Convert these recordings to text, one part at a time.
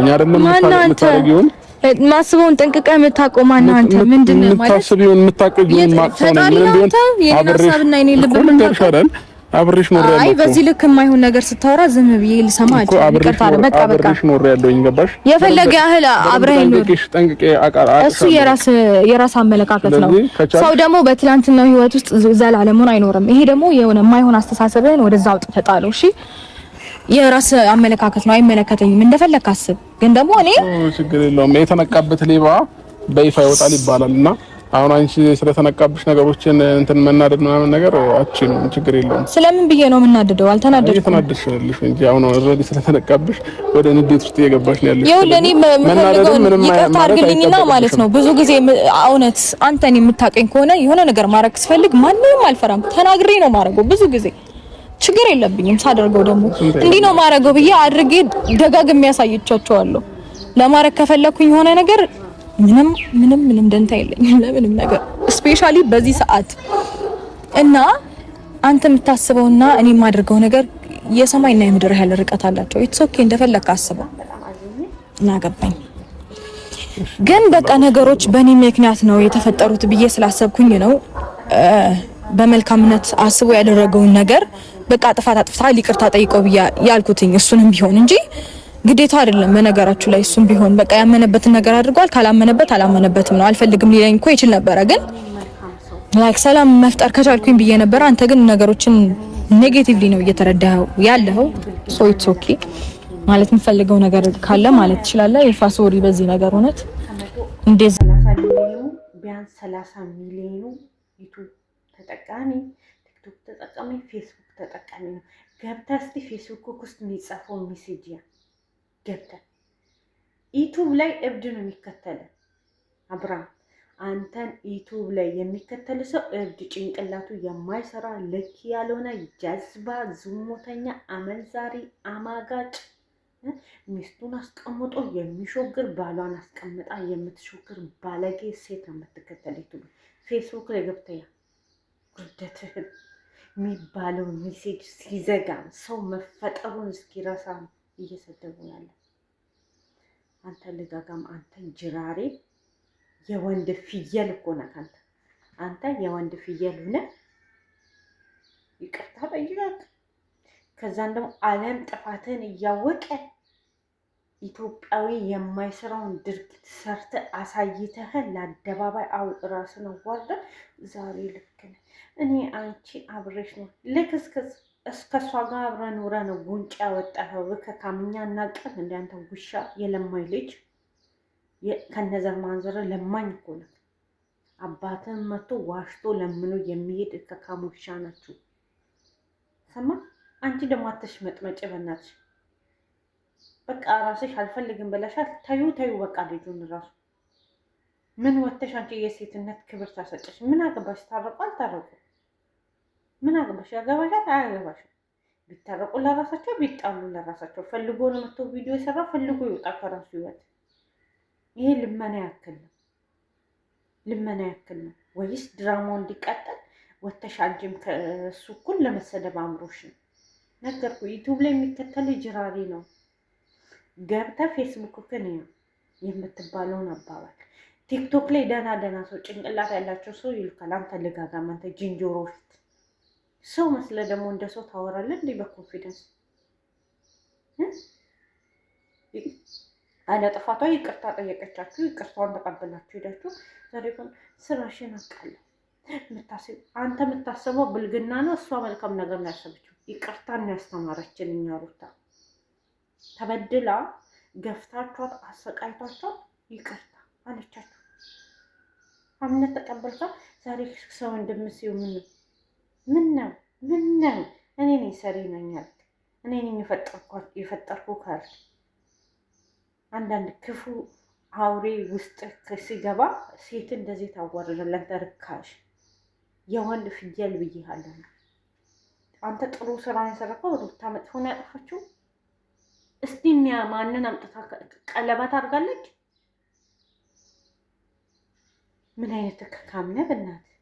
አይደለም የምታረጊውን ማስበውን ጠንቅቀህ የምታውቀው ማነው? አንተ ምንድን ነው ማለት የምታስቢውን የምታውቂውን ማቅሰው ነው። ምንም ቢሆን አብሬሽ ልብ አብሬሽ ኖሬ ያለው። አይ በዚህ ልክ የማይሆን ነገር ስታወራ ዝም ብዬ ልሰማ አልችልም። ይቅርታ በቃ በቃ አብሬሽ ኖሬ ያለሁኝ ገባሽ? የፈለገ ያህል አብረኸኝ ኖር። ጠንቅቄ እሱ የራስ አመለካከት ነው። ሰው ደግሞ በትላንትናው ህይወት ውስጥ ዘላለሙን አይኖርም። ይሄ ደግሞ የሆነ የማይሆን አስተሳሰብህን ወደዛ አውጥተህ ጣለው። እሺ የራስ አመለካከት ነው፣ አይመለከተኝም። እንደፈለክ አስብ። ግን ደግሞ እኔ ችግር የለውም። የተነቃበት ሌባ በይፋ ይወጣል ይባላል እና አሁን አንቺ ስለተነቃብሽ ነገሮችን እንትን መናደድ ምናምን ነገር አትችልም። ችግር የለውም። ስለምን ብዬ ነው የምናደደው? አልተናደድኩም። እየተናደድሽ ነው ያለሽው እንጂ አሁን already ስለተነቃብሽ ወደ ንዴት ውስጥ እየገባሽ ነው ያለሽው። ይኸውልህ እኔ የምፈልገው ይቅርታ አድርግልኝና ማለት ነው ብዙ ጊዜ እውነት አንተን የምታውቀኝ ከሆነ የሆነ ነገር ማድረግ ስፈልግ ማንንም አልፈራም፣ ተናግሬ ነው ማድረገው። ብዙ ጊዜ ችግር የለብኝም። ሳደርገው ደግሞ እንዲህ ነው ማድረገው ብዬ አድርጌ ደጋግሜ ያሳይቻቸዋለሁ። ለማድረግ ከፈለኩኝ የሆነ ነገር ምንም ምንም ምንም ደንታ የለኝም ለምንም ነገር especially በዚህ ሰዓት እና አንተ የምታስበውና እኔ የማደርገው ነገር የሰማይና የምድር ያህል ርቀት አላቸው። It's okay፣ እንደፈለክ አስበው እና ገባኝ። ግን በቃ ነገሮች በእኔ ምክንያት ነው የተፈጠሩት ብዬ ስላሰብኩኝ ነው በመልካምነት አስቦ ያደረገውን ነገር በቃ ጥፋት አጥፍታ ይቅርታ ጠይቀው ብዬ ያልኩትኝ እሱንም ቢሆን እንጂ ግዴታ አይደለም። በነገራችሁ ላይ እሱም ቢሆን በቃ ያመነበትን ነገር አድርጓል። ካላመነበት አላመነበትም ነው። አልፈልግም ሊለኝ እኮ ይችል ነበረ። ግን like ሰላም መፍጠር ከቻልኩኝ ብዬ ነበረ። አንተ ግን ነገሮችን negatively ነው እየተረዳኸው ያለኸው። So it's okay። ማለት የምፈልገው ነገር ካለ ማለት ትችላለህ። ይፋ sorry በዚህ ነገር እውነት እንዴት ቢያንስ 30 ሚሊዮኑ ዩቱብ ተጠቃሚ፣ ቲክቶክ ተጠቃሚ፣ ፌስቡክ ተጠቃሚ ነው። ገብተህ እስቲ ፌስቡክ ውስጥ የሚጻፈው message ያ ገብተህ ዩቱብ ላይ እብድ ነው የሚከተል አብርሃም። አንተን ዩቱብ ላይ የሚከተል ሰው እብድ፣ ጭንቅላቱ የማይሰራ ልክ ያልሆነ ጀዝባ፣ ዝሙተኛ፣ አመንዛሪ፣ አማጋጭ፣ ሚስቱን አስቀምጦ የሚሾግር ባሏን አስቀምጣ የምትሾግር ባለጌ ሴት ነው የምትከተል ዩቱብ። ፌስቡክ ላይ ገብተህ ያ ጉደትህን የሚባለው message ሲዘጋ ሰው መፈጠሩን እስኪረሳ እየሰደቡ ያለ አንተ ልጋጋም፣ አንተ ጅራሬ፣ የወንድ ፍየል እኮ ነህ አንተ። አንተ የወንድ ፍየል ሆነህ ይቅርታ ጠይቀህ ከዛን ደግሞ ዓለም ጥፋትን እያወቀ ኢትዮጵያዊ የማይሰራውን ድርጊት ሰርተ አሳይተህን ለአደባባይ አው ራስን አዋርደህ ዛሬ ልክ ነህ። እኔ አንቺ አብሬሽ ነው ልክ እስከ እሷ ጋር አብረህ ኖረህ ነው ጉንጭ ያወጣኸው። ከካምኛ እናቅም እንደ አንተ ውሻ የለማኝ ልጅ ከነዘር ማንዘር ለማኝ እኮ ነህ። አባትህን መጥቶ ዋሽቶ ለምኖ የሚሄድ ከካም ውሻ ናችሁ። ሰማ አንቺ ደግሞ አትሽመጥመጭ በእናትሽ። በቃ ራስሽ አልፈልግም ብለሻል። ተዩ ተዩ በቃ ልጁን ራሱ ምን ወተሽ አንቺ የሴትነት ክብር ታሰጨሽ? ምን አገባሽ? ታረቁ አልታረቁ ምን አገባሽ? ያገባሻል አያገባሽም። ቢታረቁ ለራሳቸው፣ ቢጣሉ ለራሳቸው። ፈልጎ ነው መጥቶ ቪዲዮ የሰራ ፈልጎ ይወጣ ከራሱ ህይወት። ይሄ ልመና ያክል ነው፣ ልመና ያክል ነው ወይስ ድራማው እንዲቀጥል ወተሽ አንቺም ከእሱ እኩል ለመሰደብ አምሮሽ ነው? ነገርኩ። ዩቱብ ላይ የሚከተል ጅራሪ ነው። ገብተህ ፌስቡክ ክን የምትባለውን አባባል ቲክቶክ ላይ ደህና ደህና ሰው ጭንቅላት ያላቸው ሰው ይልካል። አንተ ልጋጋም፣ አንተ ጅንጆሮ ፊት ሰው መስለ ደግሞ እንደ ሰው ታወራለህ እንዴ? በ confidence አለ ጥፋቷ ይቅርታ ጠየቀቻችሁ፣ ይቅርታዋን ተቀበላችሁ ሄዳችሁ። ዛሬ ግን ስራሽን አውቃለሁ። አንተ የምታስበው ብልግና ነው፣ እሷ መልካም ነገር ነው ያሰበችው። ይቅርታን ነው ያስተማረችን እኛ ሩታ ተበድላ ገፍታችኋት አሰቃይቷችኋት ይቅርታ አለቻችሁ። አምነት ተቀበልካ። ዛሬ ሰው እንደምስዩ ምን ምን ነው ምን ነው? እኔ ነኝ ሰሪ ነኝ አልክ። እኔ ነኝ የፈጠርኩ ካልክ አንዳንድ ክፉ አውሬ ውስጥ ሲገባ ሴት እንደዚህ ታዋርዳለህ። አንተ ርካሽ የወንድ ፍየል ብዬሃለሁ። አንተ ጥሩ ስራ የሰራከው ሩታ መጥፎ ነው ያጠፋችው። እስቲ እኒያ ማንን አምጥታ ቀለበት አድርጋለች? ምን አይነት ከካም ነህ በእናትህ።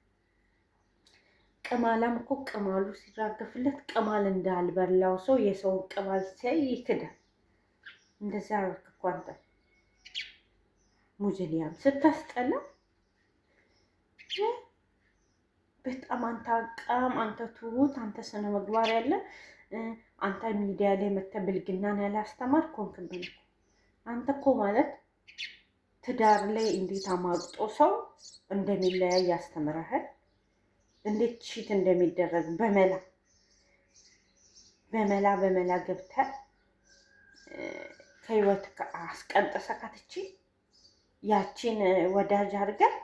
ቅማላም እኮ ቅማሉ ሲራገፍለት ቅማል እንዳልበላው ሰው የሰውን ቅማል ሲያይ ይክዳል። እንደዛ አደረክ እኮ እኮ አንተ ሙዝሊያም ስታስጠላ በጣም አንተ አቃም፣ አንተ ትሁት፣ አንተ ስነ ምግባር ያለ አንተ ሚዲያ ላይ መተህ ብልግናን ያላስተማር ኮንክብን እኮ አንተ እኮ ማለት ትዳር ላይ እንዴት አማግጦ ሰው እንደሚለያይ ያስተምረሃል። እንዴት cheat እንደሚደረግ በመላ በመላ በመላ ገብተህ ከህይወት አስቀንጥሰካት እቺ ያቺን ወዳጅ አድርገህ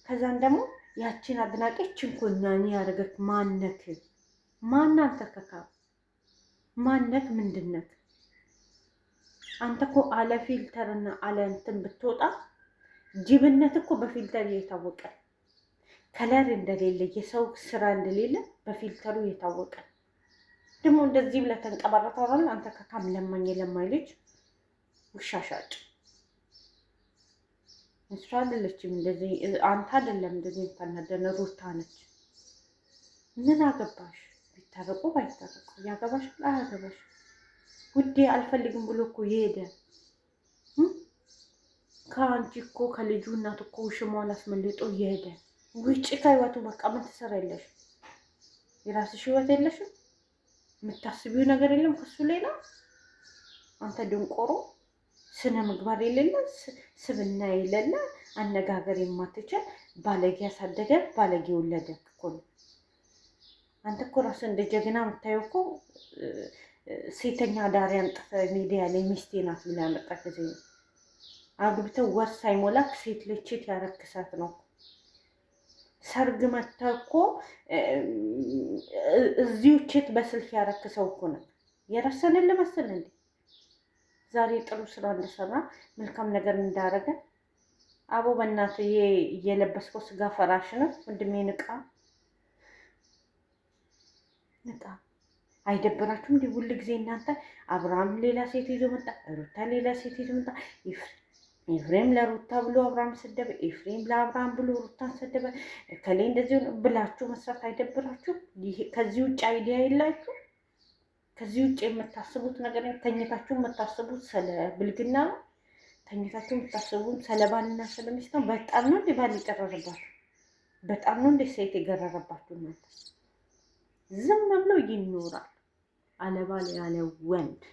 ከዛን ደግሞ ያቺን አድናቂ ችንኮኛኒ ያደረገክ ማነክ? ማን አንተ ከካ ማነክ? ምንድነክ? አንተ እኮ አለ filter እና አለ እንትን ብትወጣ ጅብነት እኮ በ filter እየታወቀ color እንደሌለ የሰው ስራ እንደሌለ በ filter ኡ እየታወቀ ደግሞ እንደዚህ ብለህ ተንቀባረተዋል። አንተ ከካም ለማኝ የለማኝ ልጅ ውሻ ሻጭ እሷ አይደለችም እንደዚህ፣ አንተ አይደለም እንደዚህ የምታናደነ ሩታ ነች። ምን አገባሽ? ቢታረቁ ባይታረቁ ያገባሽ አያገባሽ? ውዴ አልፈልግም ብሎ እኮ የሄደ ከአንቺ እኮ ከልጁ እናት እኮ ውሽማውን አስመልጦ የሄደ ውጭ ከህይወቱ በቃ ምን ትሰሪያለሽ? የራስሽ ህይወት የለሽም? የምታስቢው ነገር የለም ከሱ ሌላ። አንተ ድንቆሮ ስነ ምግባር የሌለ ስብና የሌለ አነጋገር የማትችል ባለጌ ያሳደገ ባለጌ ወለደ እኮ ነው። አንተ እኮ ራስህ እንደ ጀግና የምታየው እኮ ሴተኛ አዳሪ አንጥፈህ ሚዲያ ላይ ሚስቴ ናት ብለህ ያመጣ ጊዜ ነው። አግብተህ ወር ሳይሞላክ ሴት ልጅ cheat ያረክሳት ነው። ሰርግ መተህ እኮ እዚሁ cheat በስልክ ያረክሰው እኮ ነው። የረሰንን ልመስል እንዴ? ዛሬ ጥሩ ስራ እንደሰራ መልካም ነገር እንዳረገ አቦ በእናትህ እየለበስከው ስጋ ፈራሽ ነው ወንድሜ። ንቃ ንቃ። አይደብራችሁም እንዲህ ሁል ጊዜ እናንተ አብርሃም ሌላ ሴት ይዞ መጣ፣ ሩታ ሌላ ሴት ይዞ መጣ። ኤፍሬም ለሩታ ብሎ አብርሃም ሰደበ፣ ኤፍሬም ለአብርሃም ብሎ ሩታን ሰደበ። ከሌ እንደዚህ ብላችሁ መስራት አይደብራችሁ? ከዚህ ውጭ idea የላችሁ? ከዚህ ውጭ የምታስቡት ነገር ተኝታችሁ የምታስቡት ስለ ብልግና ነው። ተኝታችሁ የምታስቡት ስለ ባልና ስለ ሚስት ነው። በጣም ነው እንደ ባል የጨረረባችሁ፣ በጣም ነው እንደ ሴት የገረረባችሁ። እናንተ ዝም ብሎ ይኖራል አለባል ያለ ወንድ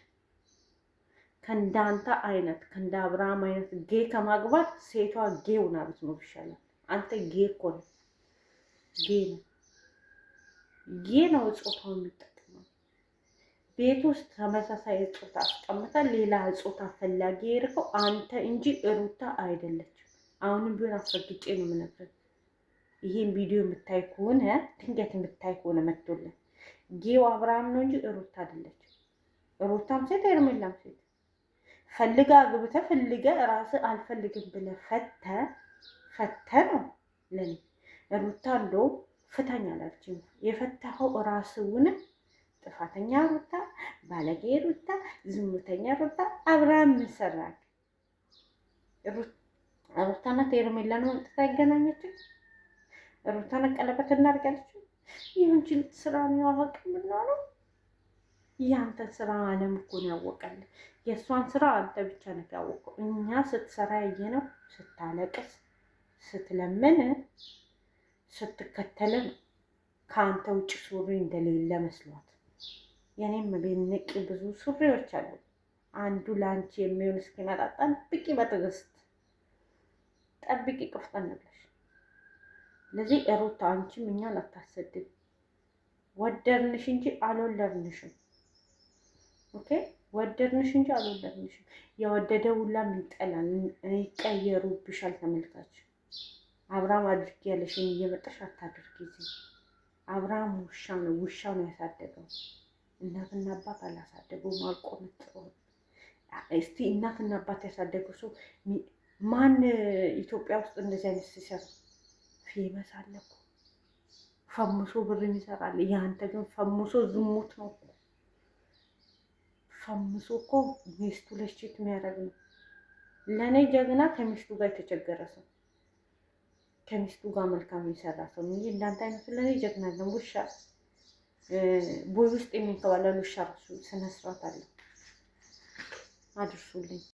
ከእንዳንተ አይነት ከእንደ አብርሃም አይነት gay ከማግባት ሴቷ gay ሆና ብትኖር ይሻላል። አንተ gay እኮ ነው፣ gay ነው፣ gay ነው ጾታው የሚጠቅመው። ቤት ውስጥ ተመሳሳይ ጾታ አስቀምጠ ሌላ ጾታ ፈላጊ የርከው አንተ እንጂ ሩታ አይደለችም። አሁንም ቢሆን አስረግጬ ነው የምነግርህ። ይሄን ቪዲዮ የምታይ ከሆነ ድንገት የምታይ ከሆነ መጥቶልን gay ው አብርሃም ነው እንጂ ሩታ አይደለችም። ሩታም ሴት ሄርሜላም ሴት ፈልጋ አግብተ ፈልገ ራስ አልፈልግም ብለህ ፈተ ነው ለኔ ሩታ እንደው ፍታኝ አላለችም። የፈታኸው ራስውን ጥፋተኛ ሩታ፣ ባለጌ ሩታ፣ ዝሙተኛ ሩታ። አብርሃም ምን ሰራክ? ሩታ ናት ሄርሜላን መምጣት አይገናኘችም። ሩታ ናት ቀለበት እናድርግ ያለችው። ይህንችን ስራ ነው ያወቅ ምንሆነው ያንተን ስራ ዓለም እኮ ነው ያወቀልን። የእሷን ስራ አንተ ብቻ ነህ ያወቀው። እኛ ስትሰራ ያየነው ስታለቅስ፣ ስትለምን፣ ስትከተልን ከአንተ ውጭ ሱሪ እንደሌለ መስሏት። የኔም ቤንቂ ብዙ ሱሪዎች አሉ። አንዱ ለአንቺ የሚሆን እስኪመጣ ጠብቂ፣ በትዕግስት ጠብቂ፣ ቅፍጠን ብለሽ። ለዚህ ሩታ አንቺም እኛን አታሰድብ። ወደድንሽ እንጂ አልወለድንሽም። Okay ወደድንሽ እንጂ አልወለድንሽም። የወደደ ሁላም ይጠላል፣ ይቀየሩብሻል። ተመልካች አብርሃም አድርጊ ያለሽን እየመጣሽ አታድርጊ። እዚህ አብርሃም ውሻ ነው፣ ውሻ ነው ያሳደገው። እናትና አባት አላሳደገውም። አልቆመጥረውም። እስቲ እናትና አባት ያሳደገው ሰው ማን ኢትዮጵያ ውስጥ እንደዚህ አይነት ሲሰራ famous አለ እኮ ፈምሶ ብርን ይሰራል። ያንተ ግን ፈምሶ ዝሙት ነው እኮ ፈምሶ እኮ ሚስቱ ለ cheat የሚያደርግ ነው። ለእኔ ጀግና ከሚስቱ ጋር የተቸገረ ሰው ከሚስቱ ጋር መልካም የሰራ ሰው እንጂ እንዳንተ አይነቱ ለእኔ ጀግና ነው። ውሻ ቦይ ውስጥ የሚንከባለል ውሻ ራሱ ስነ ስርዓት አለው። አድርሱልኝ።